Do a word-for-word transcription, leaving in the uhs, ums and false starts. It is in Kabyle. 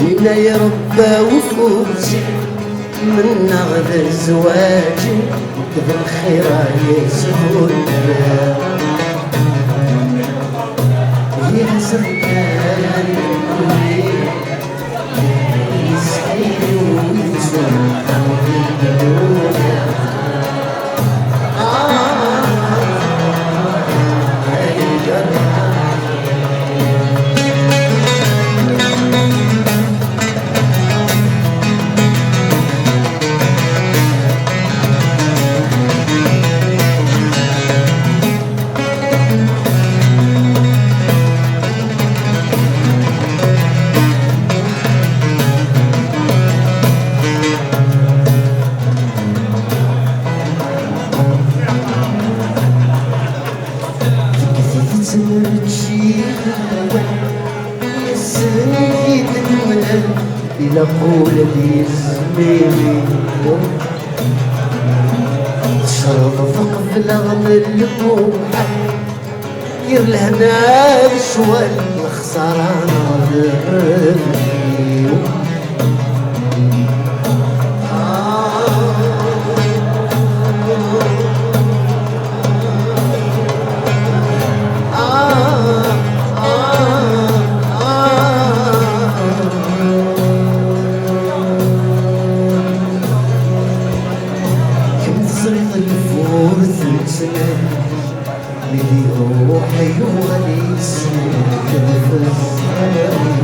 Yenna-yi Ṛebbi awfut, mennaɣ d zzwaǧ d lxir ay yeshun. Yir azerkan Deg tidet mačči d awal, yes-sen i d-nemlal, ilaq ula d yizmir. Tcerḍeḍ qebleɣ n lmuḥal, yir lehna d ccwal, lexsara neɣ d rrbeḥ. Kemm teẓriḍ lfurt n ttnadi, mi d-iruḥ yuɣal yesnekd f lxali.